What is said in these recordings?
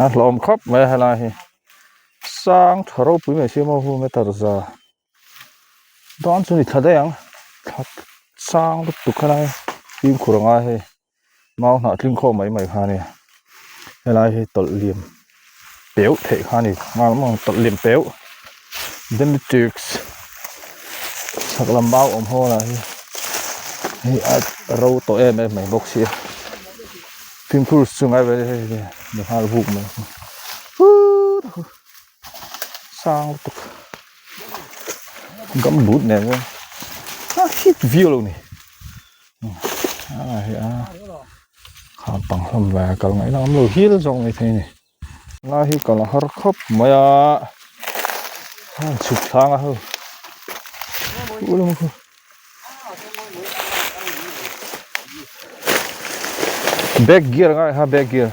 A hlawm khawp mai a helai hi sang tha ropui mai sia maw hu meter za dawn chu ni thla daih ang thla sang lutuk helai fimkhur a ngai hei mau hnah tling khawm mai mai kha a nia helai hi tawlh liam peu theih kha a ni tawlh liam peu dentix chhak lam mau awm ho lah hi hei a ro tawh em em mai bawk sia fimkhur chu ngai ve hei hei ni nghal vuk mai sang lutuk gumboot nen chuan a hit viau lo ni a hei a kham pang hlawm ve a kal ngaihna awm lo hil zawk mai thei a ni. Lai hi kal a har khawp mai a a chhuk thlang a ho back gear ngai ha back gear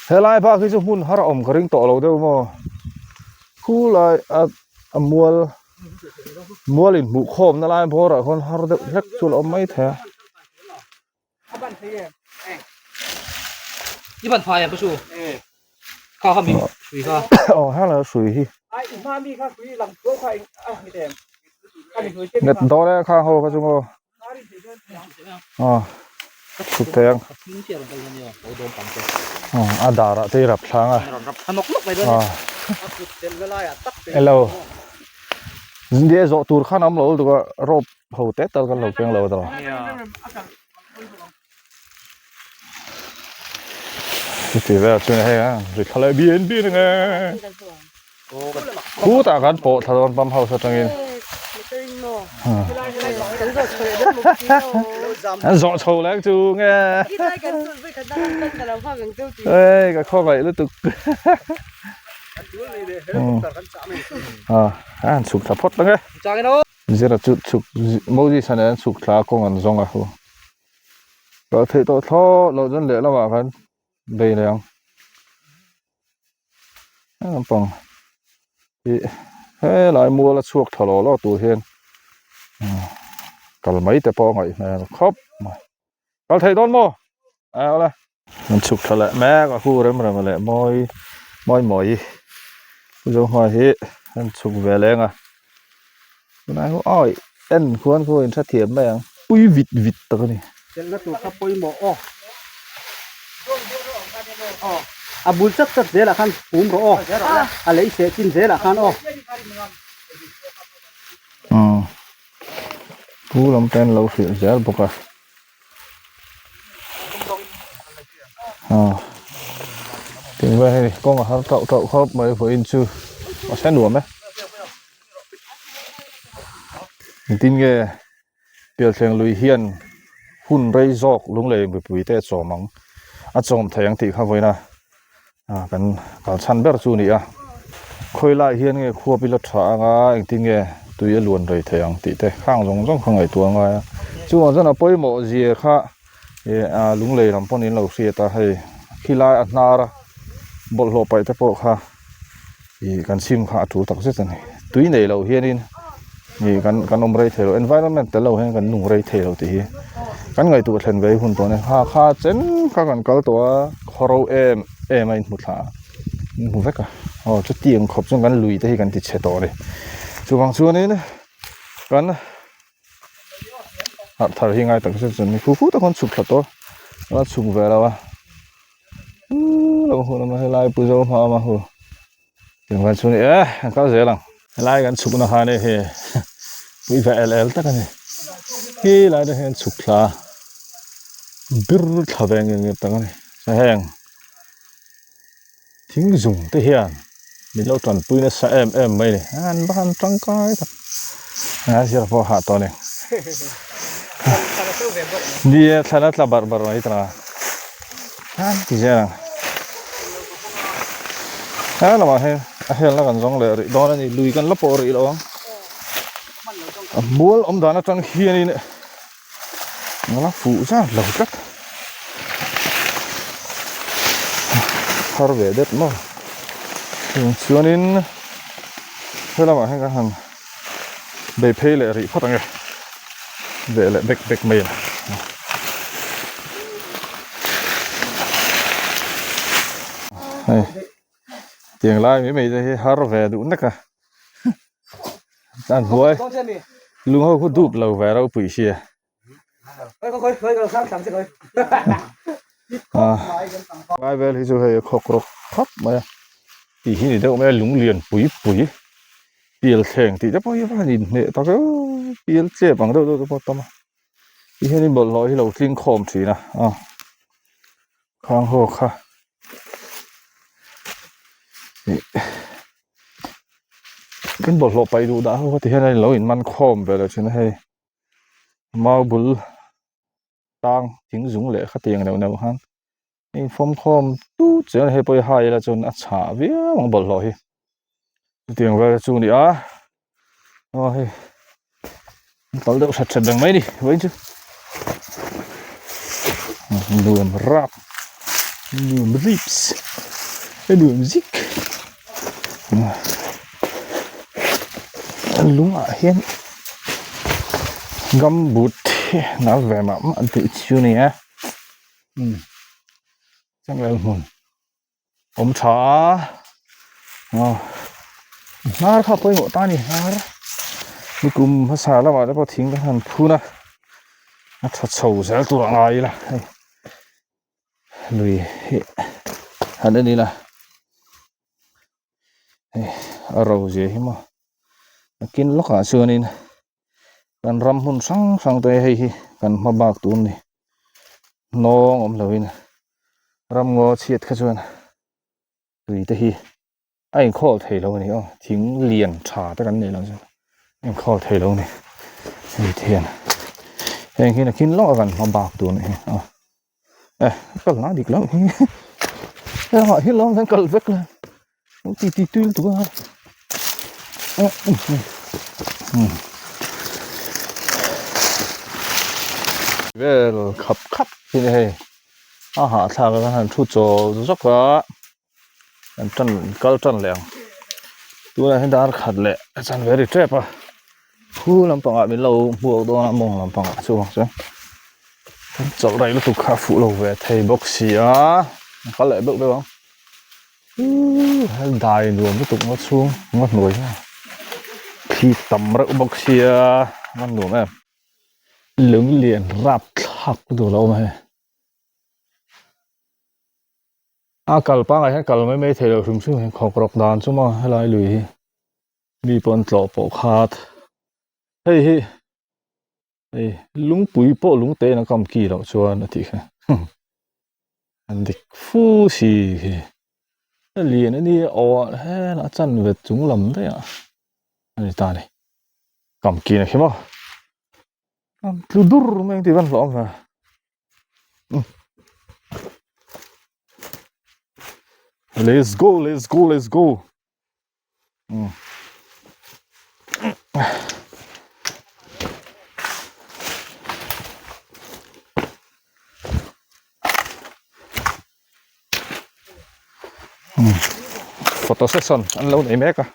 helai bak hi chu hmun har a awm ka ring tawh lo deuh maw khu lai a a mual mual inhmuh khawmna lai bawrah khawn har deuh hlek chu a awm mai thei a. Aw helai hrui hi nghet dawn e khang ho kha chu maw aw chhuk thei ang aw a dar ah te i rap thlang a aw hello nia zawh tur khan a awm lo lutuk a rope ho te tal kan lo keng lo tawh chuti vel chuan hei a ri thla leh bian bian ang e khutah kan pawh thla dawn pump house atangin an zawh chho leh ang chu nge ei ka khawngaih lutuk a han chhuk thla phawt ang e. Zira chu chhuk Moses a nen chhuk thla kawng an zawng a hu kal theih tawh thlawt loh chuan lehlamah khan bei leh ang heng lampang hi helai mual a chhuak tha law law tur hian kal mai te pawh a ngaih hmel khawp mai kal theih dawn maw a awle an chhuk thla leh mek a hu rem rem leh mawi mawi mawi zo hma hi an chhuk ve leng a tunai hu awi en khuan khu in tha thiam mai ang pui vit vit tak a ni chelhna tur kha pawimawh aw a bul chat chat zelah khan pum rawh aw a lei seh chin zelah khan aw pu lam te an lo hrilh zel bawk a. Tin vel hei kawng a har tauh tauh khawp mai vawiin chu a hre nuam e engtin nge pialthleng lui hian hun rei zawk lunglei mipui te a chawm ang a chawm thei ang tih kha vawiin a ah kan kal chhan ber chu a ni a khawi lai hian nge khuap ila tha anga engtin nge tui a luan rei thei ang tih te khang zawng zawng kha ngaihtuah a ngai a chuvang chuan a pawimawh zia kha ih ah lunglei lam pawh niin lo hriat a hei khilai a hnar a bawlhhlawh paih te pawh kha ih kan chhim kha a tul tak zet a ni tui nei lo hianin ih kan kan awm rei thei lo environment tel lo hian kan nung rei thei lo tih hi kan ngaihtuah thlen ve hun tawh a ni ha kha chen kha kan kal tawh a khawro em em a inhmu thla a inhmu vek a aw chutiang khawp chuan kan lui te hi kan ti chhe tawh a ni chuvang chuanin kan harh thar hi ngai tak zet chuan khu khu tak khawn chhuk thla tawh a la chhuk ve lo a umm lo hun awm a helai pu zo hma awm a hu Engvan chu ni e an kal zel ang helai kan chhuk na khan hei pui ve el el tak a ni khi lai te hian chhuk thla bir thla ve nge nge tak a ni heng thing zung te hian min lo tanpui nasa em em mai a ni an va han tangkai tak a zir pawh a hah tawh a ni ni e thlan a tla barh barh mai tawh a. An ti zel ang. He lamah hian a helna kan zawng leh rih dawn a ni. Lui kan la pawh rih lo ang. A mual awm dan atang hianin a la fuh zat lo tlat. Har ve det maw. Chuanin he lamah hian kan han bei phei leh rih phawt ang e. Ve leh bek bek mai a. Hei tiang lai mai mai te hi har ve duh nek a an hnuai lung ho khu dup lo ve ropui sia lai vel hi chu hei a khawk rawk khawp mai a tih hi ni deuh mai a lung lian pui pui pial thleng tih te pawh hi a va han inhneh tak e pial chep ang deuh deuh te pawh a tam a ti hianin bawlhhlawh hi lo tling khawm thin a aw khang ho kha ih kan bawlhhlawh paih duh dah ho kha ti hian a lo in man khawm ve leh thin a hei mau bul tang thing zung leh khatiang neuh neuh khan a in fawm khawm tut zel a hei pawh hi hai ila chuan a chhah viau ang bawlhhlawh hi chutiang vel chu a ni a aw hei an kal deuh hrat hrat reng mai a ni vawiin chu nuam rap nuam rips nuam zik lungah hian gumboot hi nal ve mah mah tih chu a ni a umm changel hmun awm tha a aw hnar kha pawimawh ta a ni hnar nikum hmasa lamah te pawh thing te han phun a a tha chho zel tur a ngai ila hei. Lui hi han en ila hei a ro zia hi maw nakin lawkah chuanin kan ram hmun hrang hrang te hei hi kan hma bak tur a ni hnawng awm loin ramngaw chhiat kha chuan tui te hi a inkhawl thei lo a ni aw thing lian tha te kan nei lo chu a inkhawl thei lo a ni hei te hian heng hi nakin lawk a kan hma bak tur a nih hi aw e kal na dik loh hi hengah hi lawm hian kal vek la lo ti ti tui lutuk a vel khap khap hi hei a hahthlak a kan han thu chawl zawk a. Kan tan kal tan leh ang tunah hian dar khat leh a chan ve ri tep a khu lampangah min lo hmuak dawn a mawng lampangah chuvang chuan kan chawlh rei lutuk kha a fuh lo ve thei bawk si a an kal leh beuh beuh ang uuh hel dai nuam lutuk ngaw chhung ngaw hnuai hian thli tam reuh bawk sia a va nuam em lunglian rapthlak lutuk a lo awm a hei. A kal pangai hian kal mai mai thei loh hrim hrim hian khawk rawk dan chu maw helai lui hi mi pawh an tlawh pawh khat hei hi hei lungpui pawh lungte in a kam ki loh chuan a tih kha an dik fu si khi a lian a nia aw helai a chanve chung lam daih ah a ni ta a ni kam ki na khi maw kam tlu dur mai ang tih van hlauhawm ve. Let's go, let's go, let's go. Photo session an lo nei mek a.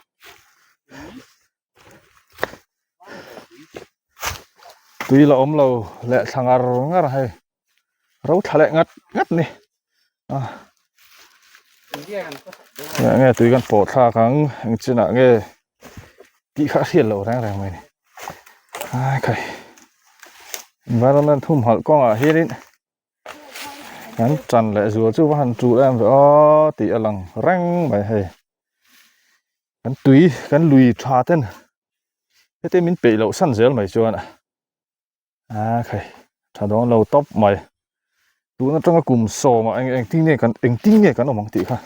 Tui la awm lo leh thla ngar ngar a hei ro thla leh ngat ngat ni a nge tui kan pawh thlak ang eng chinah nge tih kha a hriat loh reng reng mai ni ai khai environment humhalh kawngah hianin kan tan leh zual chu va han tul em ve aw tih a lang reng mai hei. Kan tui kan lui tha ten heti min peih loh san zel mai chuan a khai tha dawn lo tawp mai tun atanga kum sawmah eng engtin nge kan engtin nge kan awm ang tih kha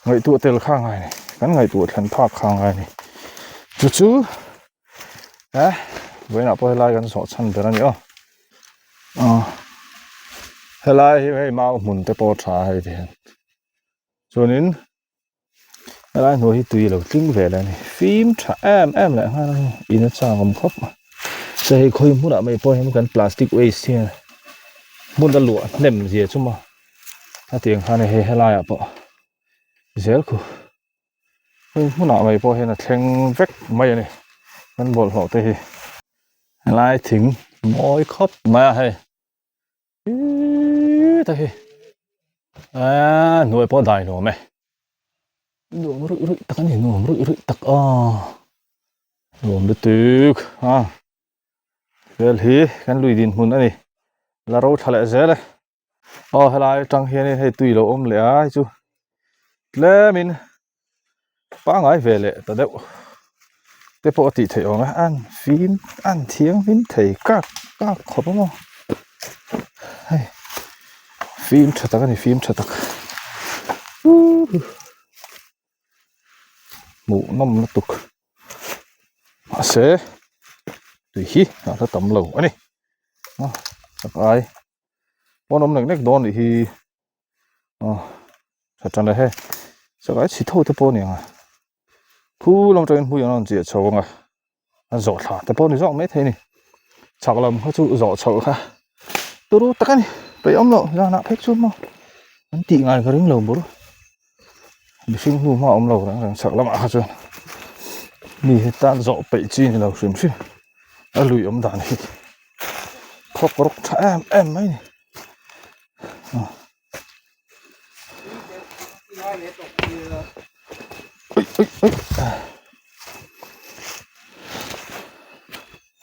ngaihtuah tel kha ngai ni kan ngaihtuah thlen phak kha ngai ni chu chu eh vawiinah pawh helai kan zawh chhan ber a ni aw aw helai hi hei mau hmun te pawh a tha hei ti hian chuanin. Helai hnuai hi tui a lo tling ve leh a ni fim tha em em leh nghal a ni in a chak awm khawp mai se hei khawi hmunah mai pawh hian kan plastic waste hian hmun a luah hnem zia chu maw a tiang khan hei helaiah pawh zel khu khawi hmunah mai pawh hian a thleng vek mai a ni kan bawlhhlawh te hi helai thing mawi khawp mai a hei. Ih ta hi a hnuai pawh dai nuam e. Nuam ruih ruih tak a ni nuam ruih ruih tak a nuam lutuk a vel hi kan lui dinhmun a ni la ro thla leh zel e aw helai atang hianin hei tui lo awm leh a hei chu tlemin pangai ve leh ta deuh te pawh a tih theih awm e an fim an thianghlim thei kak kak khawp a maw hei fim tha tak a ni fim tha tak hmuh nawm lutuk mahse tui hi a la tam lo a ni a tak ai pawn awm nek nek dawn nih hi aw tha tan e he chakai chhi tho te pawh a ni ang a khu lam atangin hmui an rawn chiah chho ang a a zawh thla te pawh a ni zawk maithei a ni chhak lam kha chu zawh chhoh kha turu tak a ni peih awm loh zanah phei chuan maw an tih ngai ka ring lo bur mihring hnu hma awm lo reng reng chhak lamah kha chuan mi hi tan zawh peih chi ni lo hrim hrim a lui awm dan hi khawk rawk tha em em mai a ni.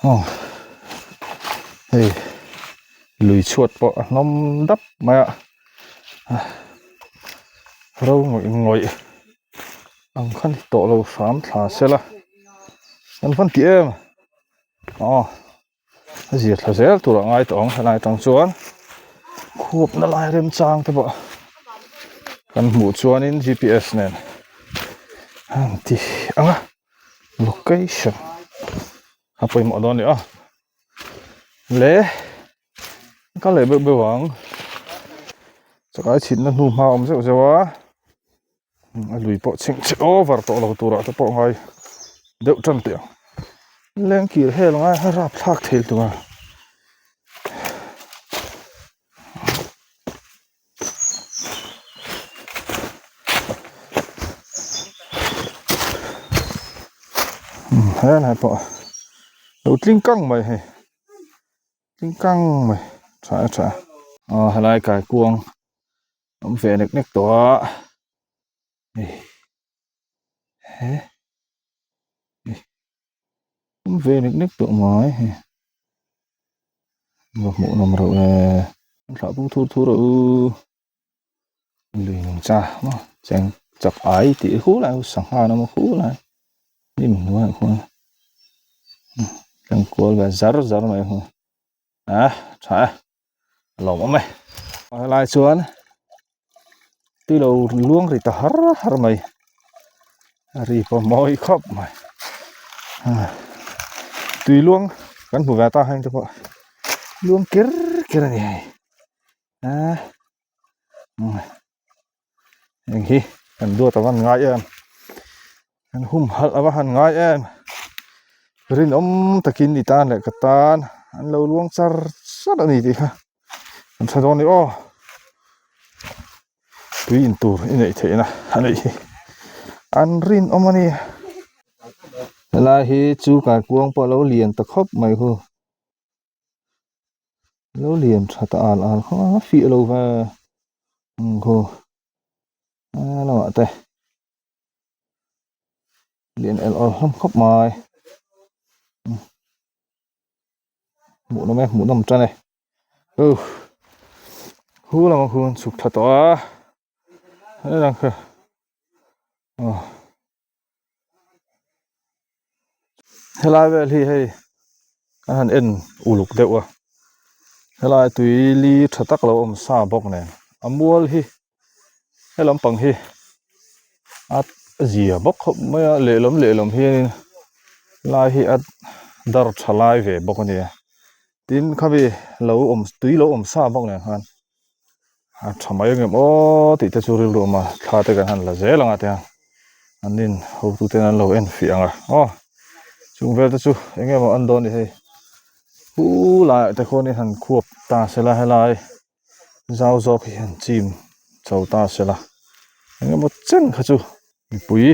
Aw hei lui chhuat pawh a hnawm dap mai a ro ngawih ngawih ang kha ni tawh lo hram thla sela an van ti em aw. A zir thla zel tur a ngai tawh ang helai atang chuan khuapna lai remchang te pawh kan hmuh chuanin gps nen a han ti ang a location a pawimawh dawn a ni a le ka leh beuh beuh ang chakai chhitna hnu hma a awm zeuh zeuh a. A lui pawh chhing chhe over tawh lo turah te pawh ngai deuh tan teh ang lengkir hel ngai a rap thlak thei lutuk a helai pawh lo tling kang mai hei tling kang mai tha e tha aw helai kaikuang. Awm ve nek nek tawh a hei he hei awm ve nek nek tawh mai hei va hmuh nawm reuh e an thlah pung thur thur a u lui nung cha maw cheng chak ai tih hu lai sangha an awm a hu lai hnim hnuaiah khuan tlang kual ve zar zar mai hu a tha e. A lawmawm e helai chuan tui lo luang ri ta har har mai a ri pawh mawi khawp mai tui luang kan hmu ve ta heng te pawh luang ker ker a ni hei a heng hi kan duat a van ngai em kan humhalh a va han ngai em rinawm takin i tan leh ka tan an lo luang char char a ni tih kha an tha dawn a ni aw tui in tur i neih theih na a nih hi an rinawm a ni helai hi chu kaikuang pawh a lo lian ta khawp mai hu. Lo lian tha ta al al kha a fiah lo ve ang khaw a lamah te lian el awl hlawm khawp mai hmuh nawm e hmuh nawm tan e uh hu lamah khuan chhuk tha tawh a helai kha aw. Helai vel hi hei kan han en uluk deuh a helai tui li tha tak lo awm sa bawk nen a mual hi he lampang hi a zia bawk khawp mai a lehlam lehlam hianin lai hi a dar tha lai ve bawk a nia tin khami lo awm tui lo awm sa bawk nen khan. A tha mai ang em aw tih te chu rilru awm a thla te kan han la zel ang a tiang an nin hotu ten an lo en fiah ang a aw chung vel te chu eng emaw an dawn a ni hei hu laiah te khuan in han khuap ta sela helai zau zawk hi han chim chho ta sela eng emaw chen kha chu mipui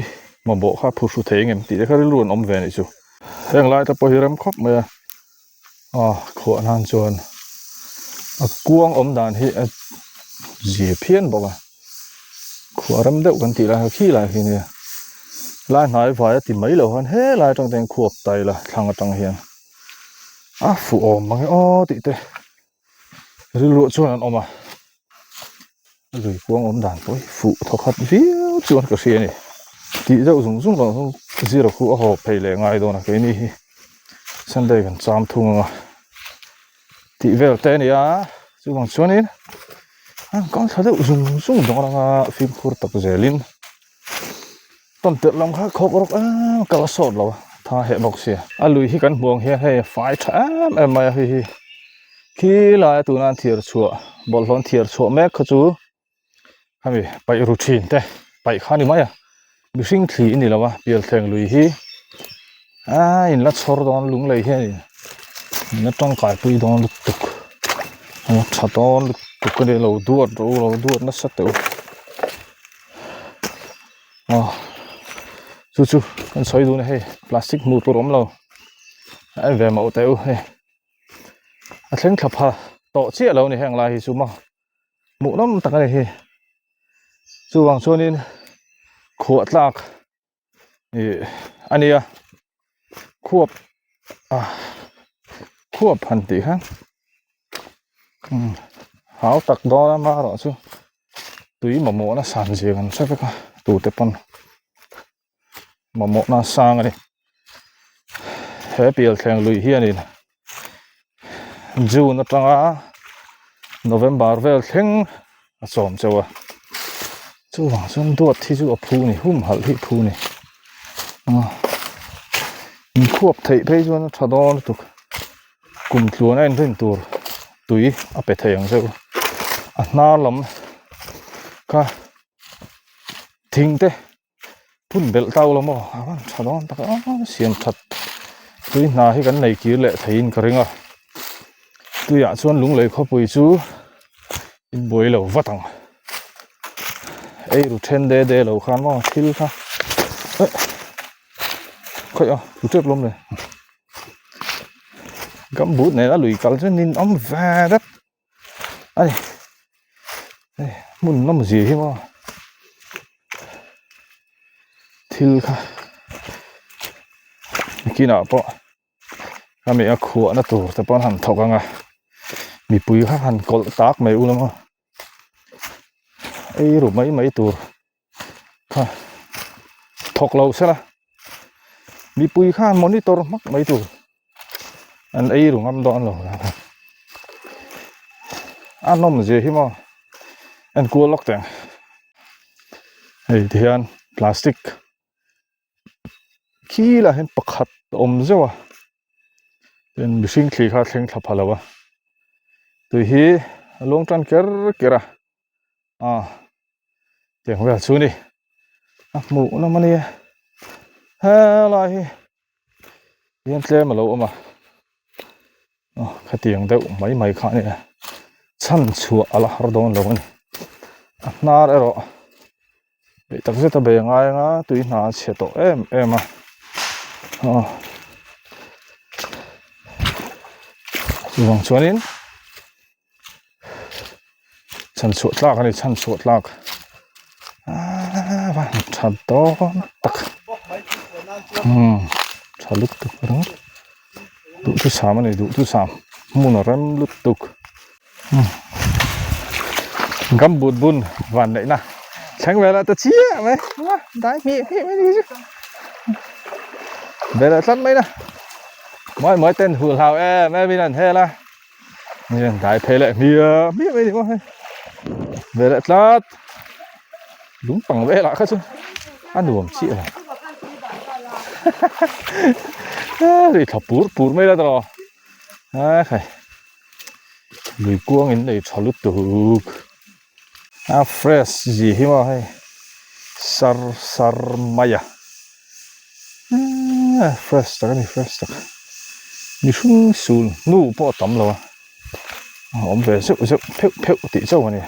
mamawh kha phu hru thei ang em tih te kha rilru an awm ve a nih chu heng lai te pawh hi rem khawp mai a aw khuah nan chuan a kuang awm dan hi a zia phian bawk a. Khuah rem deuh kan tih lai kha khi lai khi nia lai hnai vai a ti mai lo khan he lai atang te hian khuap ta ila thlang atang hian a fuh awm mang e aw tih te rilruah chuan an awm a lui kuang awm dan pawh hi fuh thaw khat viau chuan ka hria a ni tih deuh zung zung loh chu zira khu a haw phei leh ngai dawn a keini hi Sunday kan cham thung ang a. Tih vel te a ni a chuvang chuanin a rawn kal thla deuh zung zung dawn anga fimkhur tak zelin tawn tirh lam kha khawk rawk em kal a sawt lo a tha heh bawk sia a lui hi kan hmuh ang hian hei a fai tha em em mai a hei hi khi laia tuna an thiar chhuah bawlhhlawh an thiar chhuah mek kha chu hemi paih ru thin te paih kha a ni mai a mihring thli a ni lo a pialthleng lui hi aaa in la chhawr dawn lunglei hian in la tangkai pui dawn lutuk a la tha dawn lutuk a ni lo duat rawh u lo duat nasa teh u aw chu chu kan sawi dun a hei plastic hmuh tur awm lo a en ve mauh teh u hei a thleng thla pha tawh chiah lo a ni heng lai hi chu maw. Hmuh nawm tak a ni hi chuvang chuanin khuah tlak ih a nia khuap ah khuap han tih khan umm hau tak dawn a marawh chu tui mamawhna san zia kan hre vek a tute pawn mamawhna a sang a ni he pial thleng lui hianin June atanga November vel thleng a chawm chauh a chuvang chuan duat hi chu a phu a ni humhalh hi a phu a ni inkhuap theih phei chuan a tha dawn lutuk kum tluan a inrin tur tui a pe thei ang zeuh a hnar lam kha thing te. Phun belh tau lo maw a van tha dawn tak a siam that tui hna hi kan nei kir leh theiin ka ring a tuiah chuan lunglei khawpui chu in buai lo vat ang ei ru then de de lo khan maw thil kha eh khawi a tlu tep lawm le gumboot nen a lui kal chu nin awm ve vek. A ni hei hmun nawm zia hi maw thil kha nakinah pawh a mei a khuahna tur te pawh an han thawk ang a mipui kha han kawlh tak mai ula maw ei ru mai mai tur kha thawk lo sela mipui khan monitor hmak mai tur. An ei ru ngam dawn lo a nawm zia hi maw en kual lawk teh ang hei ti hian plastic khi lah hian pakhat a awm zeuh a tin mihring thli kha a thleng thla pha lo a tui hi a luang tan ker ker a ah tiang vel chu a ni a hmuh nawm a nia helai hi. Hian tlem a lo awm a aw khatiang deuh mai mai kha a ni a chhan chhuah a la har dawn lo a ni a hnar erawh beih tak zet a bei ngai anga tui hna a chhe tawh em em a aw chuvang chuanin. Chhan chhuah tlak a ni chhan chhuah tlak aaa va han tha dawn tak umm tha lutuk ringawt duhthusam a ni duhthusam hmun a rem lutuk umm gumboot bun van neihna thleng vel ah ta chiah mai dai hmih hmih mai ni chu vel ah tlat mai na mawi mawi ten huh hlau em em in an hel a. Hei dai phei leh hmiah hmiah mai ni maw hei ve leh tlat lung pang velah kha chu a nuam chiah lo ri thla pur pur mai la tawh a khai lui kuang in nei tha lutuk a fresh zi hi maw hei sar sar mai a eee fresh tak a ni fresh tak mihring sul hnu pawh a tam lo a a awm ve zeuh zeuh pheuh pheuh tih chauh a ni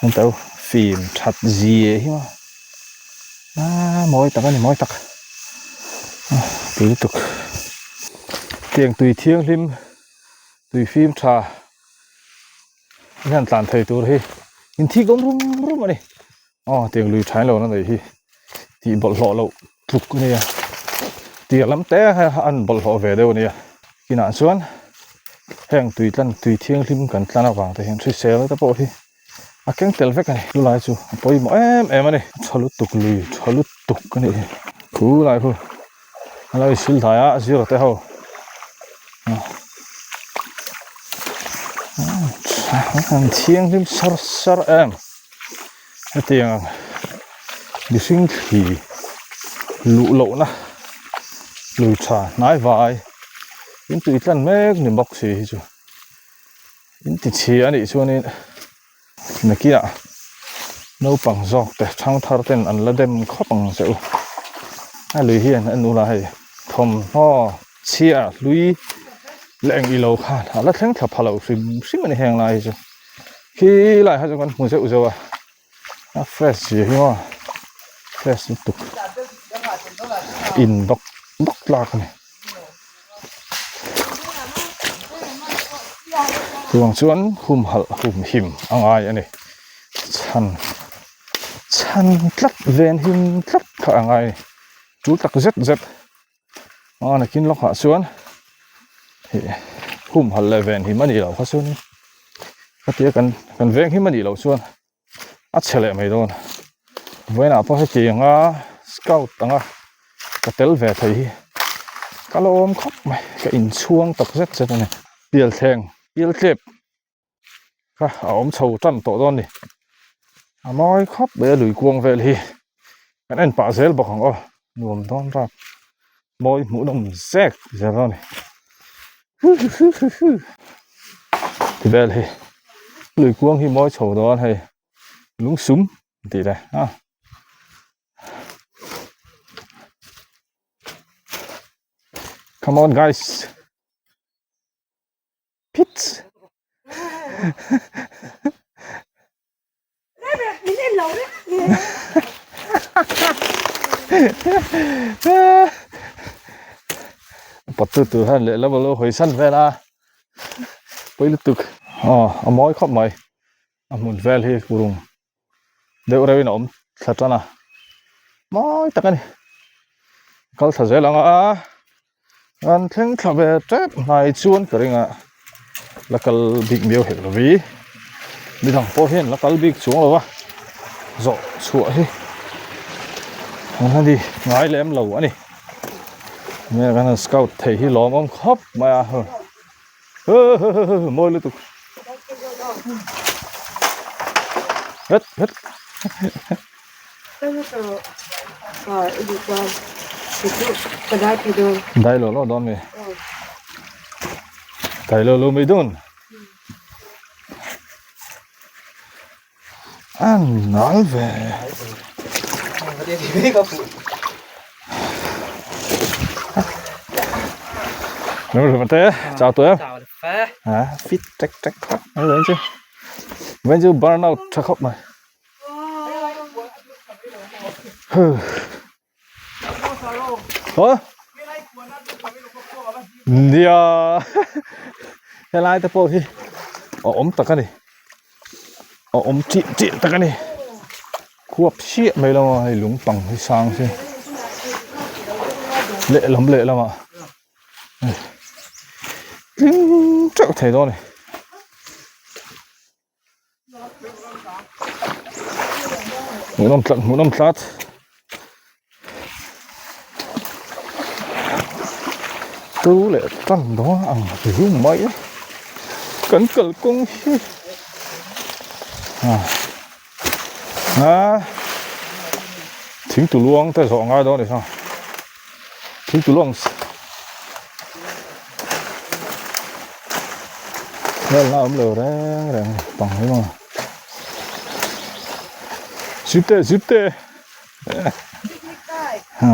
an to fim that zia hi maw aaa mawi tak a ni mawi tak tui lutuk tiang tui thianghlim tui fim tha. Hian tlan thei tur hi. Inthik awm rum rum a ni. Aw tiang lui thain lo na nei hi tih bawlhhlawh loh tluk a nia. Tiang lam te a an bawlhhlawh ve deuh a nia. Kinah chuan heng tui tlan tui thianghlim kan tlan avang te hian hrisel te pawh hi a keng tel vek a ni. Chu lai chu a pawimawh em em a ni. A tha lutuk lui tha lutuk a nih hi. Khu lai khu a lo insil dai a zir te ho. An thianghlim sar sar em hetiang mihring thli luh lohna lui tha hnai vai in tui tlan mek ni bawk si hi chu in ti chhia a nih chuanin Nakinah naupang zawk te thangthar ten an la dem khawp ang che u. A lui hian a nula hei thawmhnaw chhia hlui leh eng ilo khan a la thleng thla pha lo hrim hrim a ni heng lai hi chu. Khi lai kha chu kan hmu zeuh zeuh a, a fresh zia hi maw fresh lutuk in bawk bawk tlak a ni. Chuvang chuan humhalh humhim a ngai a ni. Chhan chhan tlat ven him tlat kha a ngai a ni. Tul tak zet zet a nakin lawkah chuan ih humhalh leh ven him a nih loh kha chuanin khatia kan kan veng him a nih loh chuan a chhe leh mai dawn vawiinah pawh heti anga scout anga ka tel ve thei hi ka lawm khawp mai ka inchhuang tak zet zet a ni pial thleng pial tlep kha a awm chho tan tawh dawn a ni a mawi khawp mai a lui kuang vel hi kan en pah zel bawk ang aw nuam dawn rap mawi hmuh nawm zek zel dawn a ni ti vel hi lui kuang hi mawi chho dawn hei lungsum tih le a come on guys pits Pawt tu tur hian lehlam a lo hawi san vel a pawi lutuk aw a mawi khawp mai a hmun vel hi kurung deuh reuh in a awm thla tan a mawi tak a ni kal thla zel ang a. An thleng thla ve tep hnai chuan ka ring a la kal bik miau hek lovi midang pawh hian la kal bik chuang lo va zawh chhuah hi an la ni ngai lem lo a ni nge kan han scout thei hi lawmawm khawp mai a mawi lutuk het het. Dai lo lo dawn mi. Dai lo lo mai dawn. An nal ve. Đúng rồi thế, chào tụi em. À, fit trek trek khóc. Lên chứ. Lên chứ burnout chắc khóc mà. Ơ Nia helai te pawh hi a awm tak a ni a awm tih tih tak a ni khuap chiah mai lo a hei lung pang hi sang hi lehlam lehlamah tling teuh thei dawn a ni. Hmuhnawm tlat hmuhnawm tlat tu leh tan dawn ang riu mai kan kalkawng hi ah ah thing tu luang te zawh ngai dawn a ni saw thing tu luang Vel a awm lo reng reng pang hi maw zip te zip te ha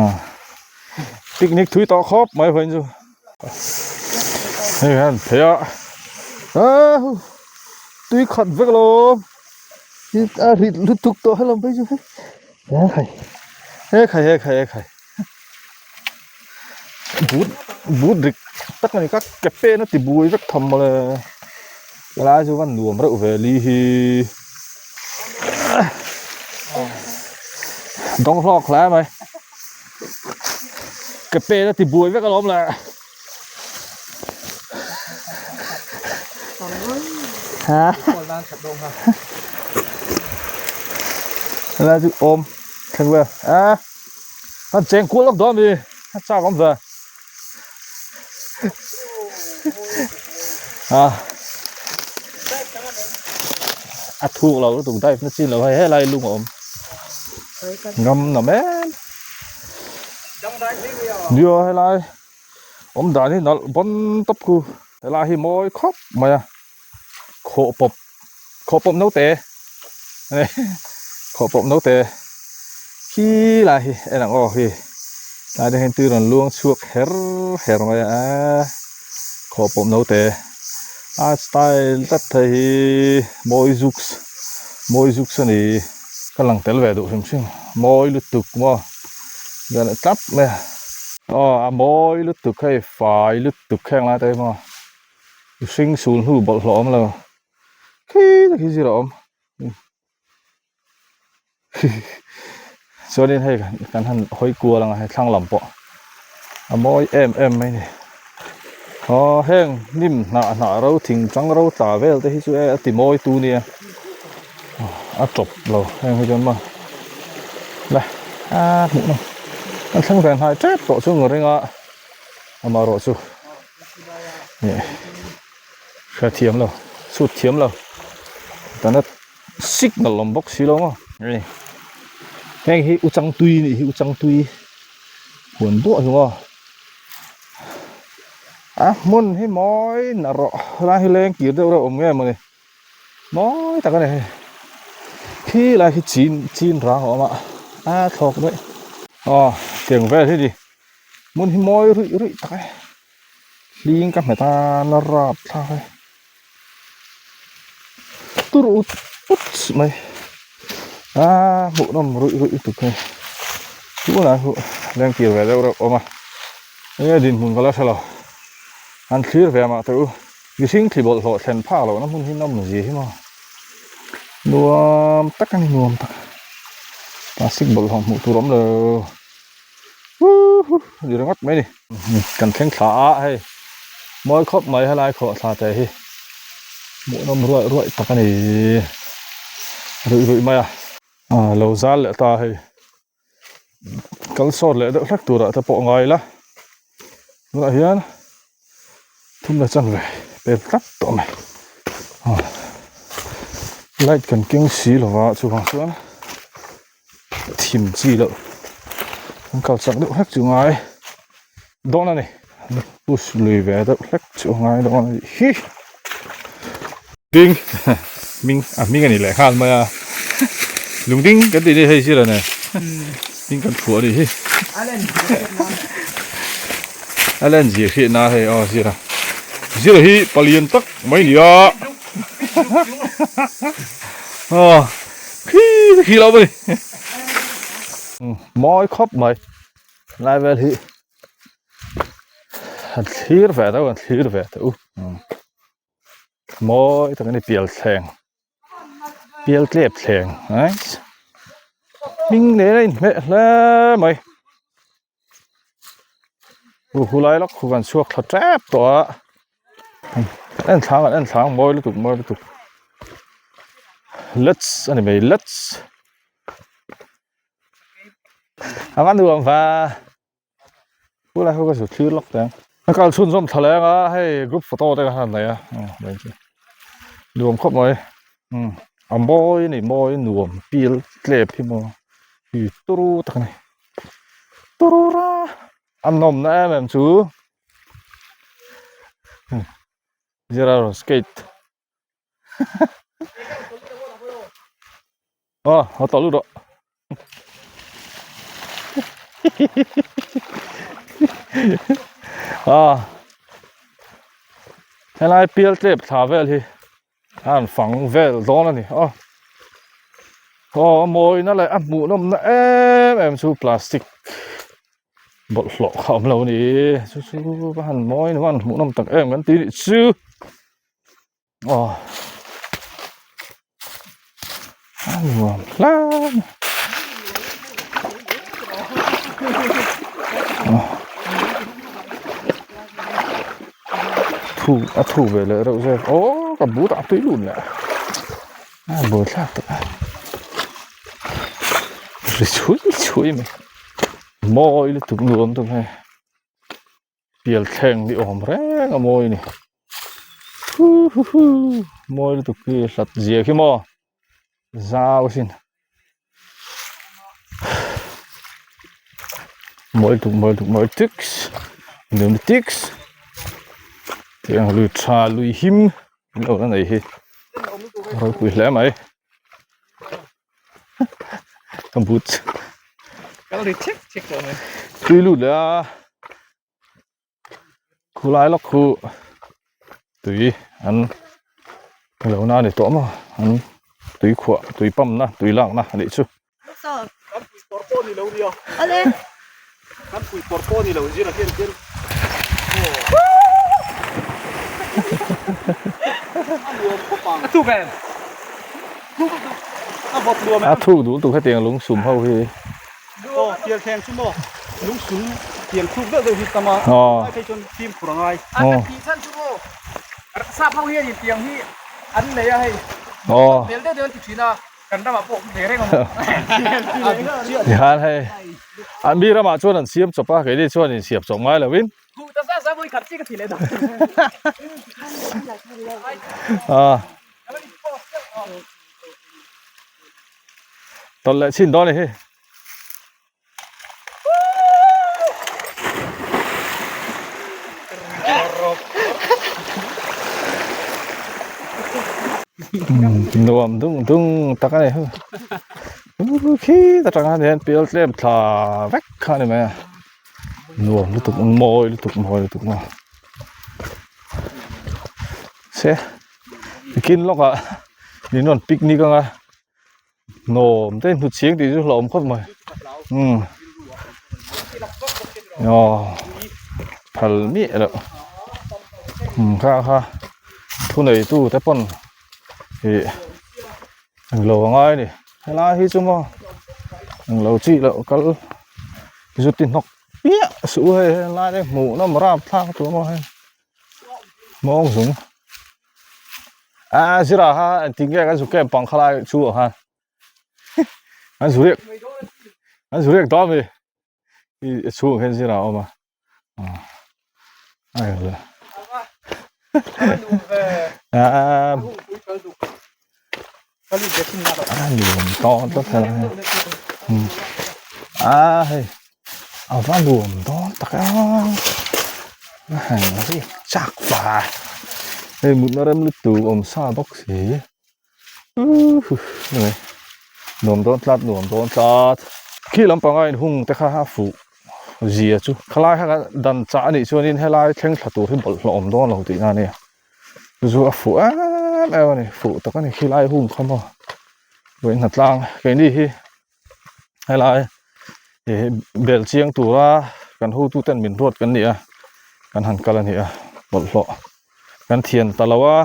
picnic thui tawh khawp mai vawiin chu hei hian phei a a tui khat vek lo a rit lutuk tawh helam phei chu hei he khai he khai he khai he khai. But but rik tak a ni ka ke pen a ti bui vek tham mawle helai chu van nuam reuh ve li hi. Dawng hlawk hle mai. Ka pen a ti buai vek alawm le. Ha. Lai chu awm thleng vel. A. An cheng kual lawk dawn mi. A chak awm ve. A. A thuk lo lutuk dive na chin lo hei helai lung a awm. Ngam na men. Nia helai awm dan hi nalh bawn tawp khu. Helai hi mawi khawp mai a. Khawh pawp khawh pawp naute khawh pawp naute khi lai hi en ang aw khi tlai te hian tui rawn luang chhuak her her mai a khawh pawp naute a style tlat thei hi mawi zuks mawi zuks a ni ka lang tel ve duh hrim hrim mawi lutuk maw hian a tlat mai a aw a mawi lutuk hei fai lutuk heng lai te hi maw. Mihring sul hnu bawlhhlawh awm lo khi te khi zir a awm chuanin hei kan han hawi kual ang a hei thlang lam pawh a mawi em em mai a ni aw heng hnim hnah hnah ro thing chang ro tla vel te hi chu e a ti mawi tu nia a tawp lo heng hi chuan maw le a hmuh nawm kan thleng ve hnai tep tawh chu ang ring a amaherawhchu. Hre thiam lo chhut thiam lo internet signal awm bawk si lo maw hei heng hi u chang tui anih hi u chang tui huan duah hi maw a hmun hi mawi na rawh helai hi leng kir deuh reuh awm nge mawni mawi tak a ni hei khi lai khi chin chin rang a awm a a thlawk daih aw tiang vel hi ni. Hmun hi mawi ruih ruih tak e hling ka hmet a la rap thlak e tur ut ut mai a hmuh nawm ruih ruih lutuk hei tunah hi leng tir ve deuh reuh awm a enge dinhmun ka la hre lo an thlir ve mah teh u mihring thli bawlhhlawh thlen phak lohna hmun hi nawm zia hi maw nuam tak a ni nuam tak plastic bawlhhlawh hmuh tur awm lo. Ni ringawt mai ni kan thleng thla a hei mawi khawp mai helai khawh thla te hi hmuhnawm ruai ruai tak a ni ruih ruih mai a ah lo zal leh ta hei kal sawt leh deuh hlek turah te pawh ngai ila tunah hian thum la chan ve pel tlat tawh mai ah light kan keng si lova chuvang chuan. Thim chi loh an kal chak deuh hlek chu ngai dawn a ni push lui ve deuh hlek chu ngai dawn a nih hi ding hming a hming a ni leh nghal mai a lungding kan tih ni hei zir a ni hming kan phuah a nih hi a len zir hrih na hei aw zir a zir hi palian tak mai ni a aw. Khi khi lo mai mawi khawp mai lai vel hi an thlir ve deuh an thlir ve teh u mawi tak a ni pial thleng pial tlep thleng nice hming nen a inhmeh hle mai hu hu lai lawk khu kan chhuak thla tep tawh a en thlang an en thlang mawi lutuk mawi lutuk let's a ni mai let's a va nuam va hu lai ho ka zu thlir lawk teh ang a kal chhunzawm thla leng a hei group photo te kha han nei a nuam khawp mai a mawi a ni mawi nuam pil tlep hi maw hi turu tak a ni. Turura a nawmna em em chu zira rawn skate aw haw tawh lut rawh ah helai pial tlep thla vel hi a han fang vel dawn a ni aw aw a mawina leh a hmuhnawmna em em chu plastic bawlhhlawh kha a awm lo a ni chu chu va han mawi va han hmuhnawm tak em kan tih nih chu aw a nuam hle thu a thu ve leh reuh zek aw ka but ah tui lut leh a buai thlak tak a ri chhui chhui mai mawi lutuk nuam tum hei. Pial thleng ni awm reng a mawi ni hu hu hu mawi lutuk hi hlat zia khi maw zau sin mawi lutuk mawi lutuk mawi lutuk nuam lutuk tiang lui tha lui him an lo la nei hi ropui hle mai. Ka but Kal ri chek chek tawh mai. Tui lut leh a khulai lawk khu tui an lo na ni tawh maw an tui khuah tui pump na tui lak na a nih chu. Kan pui pawr pawh ni lo nia. Ale. Kan pui pawr pawh ni lo zira hian hian. A thuk em? A vawt nuam em? A thuk duh lutuk hetiang lungsum ho hi. Aw tiang thleng chu maw lungsum tiang thuk deuh deuh hi tam a. Aw. Ai phei chuan fimkhur a ngai. Aw. A tih chhan chu maw sap ho hian in tiang hi an nei a hei. Aw. Bel deuh deuh an ti thin a. Kan ramah pawh ve reng a maw? Tihian hei an mi ramah chuan an siam chawp a keini chuan in siam chawp ngai lovin. Duh ta sa sa vawi khat chi ka ti leh dawn. Ah. Tawlh leh chhin dawn a ni hi. Nuam dung dung tak a ni khi ta tang hian pial tlem thla vek kha a ni mai a nuam lutuk mawi lutuk mawi lutuk maw se kin lawkah min rawn picnic anga. Nuam te hnu chiang tih chu hlauhawm khawp mai umm aw phal miah loh umm kha kha thu nei tu te pawn ih englo a ngai a ni helai hi chu maw englo chi loh kal zu ti hnawk piah suh u hei helai te hmuh nawm rapthlak tur maw hei mawng zung. A zira kha engtin nge kan zu camp pang khalai chu ah khan an zu riak an zu riak dawn mi i chhungah khian zira a awm a a eng le a a nuam dawn tlat helai a hei a va nuam dawn tak a a han riak chak va hei mutna rem lutuk awm sa bawk si nuam dawn tlat nuam dawn tlat khi lampanga inhung te kha a fuh zia chu khalai kha dan chah a nih chuanin helai thleng thla tur hi bawlhhlawh awm dawn lo tihna a nia. Zu a fuh em em a ni fuh tak a ni khilai hung kha maw vawiin hnatlang keini hi helai ih bel chiang tura kan hotu ten min ruat kan ni a kan han kal a ni a bawlhhlawh kan thian ta lo a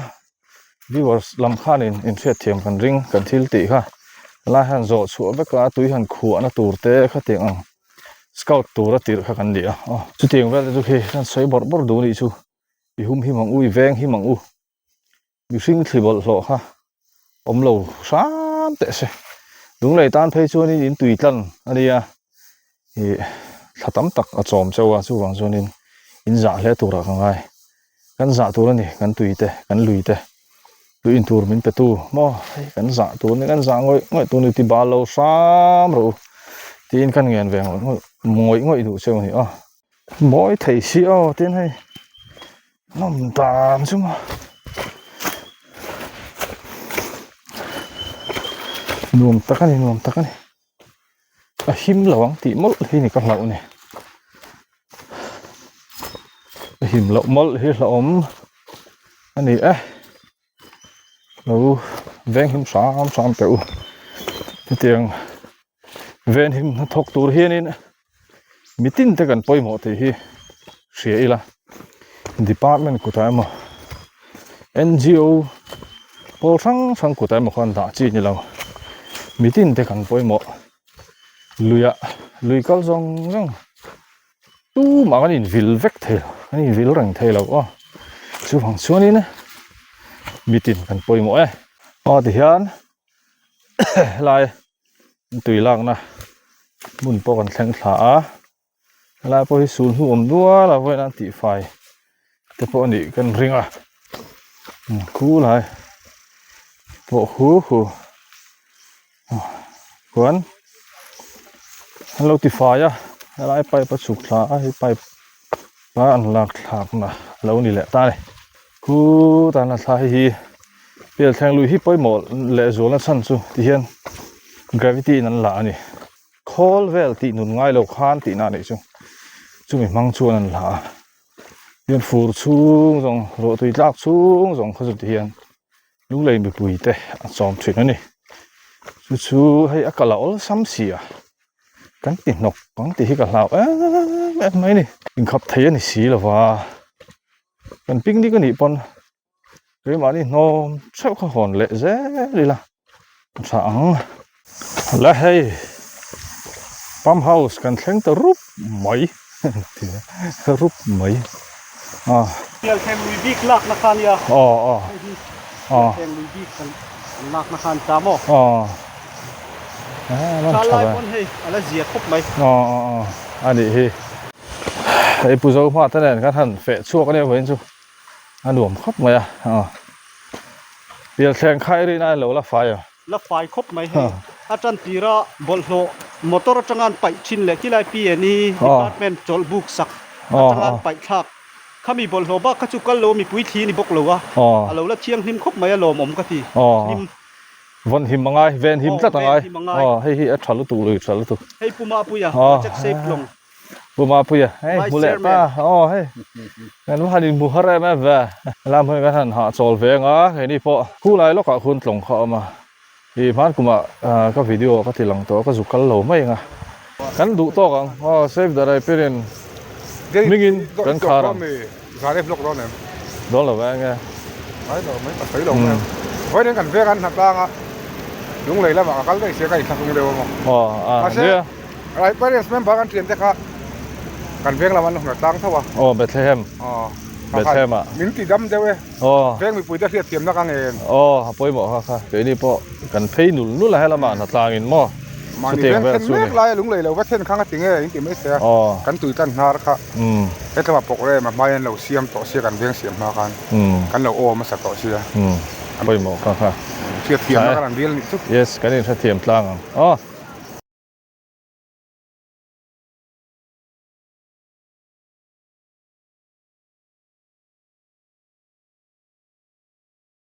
viewers lam khanin inhriatthiam kan ring kan thil tih kha helai hian zawh chhuah vek a tui han khuahna tur te khatiang ang scout tura tirh kha kan ni a aw chutiang vel te chu khi kan sawi bawrh bawrh duh a nih chu. I hum him ang u, i veng him ang u. Mihring thli bawlhhlawh kha awm lo hram teh se. Lunglei tan phei chuanin in tui tlan a nia. Ih thla tam tak a chawm chauh a, chuvang chuanin in zah hle turah ka ngai. Kan zah tur a ni, kan tui te, kan lui te, tui in tur min pe tu maw hei kan zah tur a ni, kan zah ngawih ngawih tur a ni ti bal lo hram rawh u tiin kan ngen ve ngawih ngawih ngawih ngawih duh cheu a ni aw. Mawi thei si aw tin hei nawm dan chu maw nuam tak a ni nuam tak a ni a him lo ang tih mawlh hi ni ka hlauh ni a him loh mawlh hi hlauhawm a ni e lo veng him hram hram teh u hetiang ven him hnathawk tur hianin mitin te kan pawimawh tih hi hria ila department kutah emaw N G O pawl hrang hrang kutah emaw khan dah chi ni lo. Mitin te kan pawimawh luiah lui kal zawng zawng tumah kan invil vek thei lo kan invil reng thei lo aw chuvang chuanin mitin kan pawimawh e aw tihian helai tui lakna hmun pawh kan thleng thla a helai pawh hi sul hnu awm nual a vawiin an tihfai te pawh a nih kan ring a khulai pawh hu hu chuan an lo tifai a helai pipe a chhuk thla a hei pipe a an lak thlakna a lo ni leh ta a ni khutah an la thla hei hi pialthleng lui hi pawimawh leh zualna chhan chu tihian gravity in an la a ni. Khawl vel tih nun ngai lo khan tihna a nih chu chumi hmang chuan an la a hian fur chhung zawng ruahtui tlak chhung zawng kha chu ti hian lunglei mipui te a chawm thin a ni chu chu hei a kal a awlsam si a kan ti hnawk ang tih hi ka hlau em em mai a ni inkhap thei a ni si lo va kan picnic a nih pawn. Keimahni hnawm theuh kha hawn leh zel ila a tha ang. La hei pump house kan thleng ta rup mai rup mai a. Pialthleng lui bik lakna kha nia. Aw aw. Hei hi pialthleng lui bik kan lakna kha an ta maw? Aw. Tha lai pawn hei a la zia khawp mai. Aw aw aw a nih hi. Hei Pu Zohma te nen kan han feh chhuak ania vawiin chu. a nuam khawp mai a aw pialthleng khai rin a lo la fai a la fai khawp mai hei a tan tira bawlhhlawh motor atanga an paih thin leh khilai PNE department chawlh buk sak atanga an paih thlak khami bawlhhlawh bak kha chu kal lo mipui thli a ni bawk lo a a lo la thianghlim khawp mai a lawmawm ka ti hlim vawn him a ngai ven him tlat a ngai aw hei hi a tha lutuk lui tha lutuk hei Pu Mapuia project safe lawng. Pu Mapuia, hei hmu leh ta, aw hei kan va han inhmu har em em ve, helai hmun kan han hahchawl ve ang a, keini pawh khulai lawkah khuan tlawng kha a awm a, ih hman kumah ka video ka ti lang tawh a, ka zuk kal lo mai ang a, kan duh tawk ang, aw save the riparian hmingin kan khar ang. Dawn lo ve ang e. Aw a nia. Riparians member kan thiante kha kan veng lam an lo hnar tlang tho a. Aw Bethlehem. Aw. Bethlehem ah. Min ti dam deuh e. Aw. Veng mipui te hriat thiamna ka ngen. Aw a pawimawh kha kha keini pawh kan phei nul nul a helamah hna tlangin maw. Mahni veng then mek lai a lunglei lo va then kha nga ti nge in ti mai se a. Aw. Kan tui tlan hnar kha. Umm. Hetlama pawk rem a hmai an lo siam tawh sia kan veng siam hma khan. Umm. Kan lo awm hmasa tawh sia. Umm. Pawimawh kha kha. Hriat thiamna ka rawn bial nih chu. Yes kan inhrethiam tlang ang. Aw.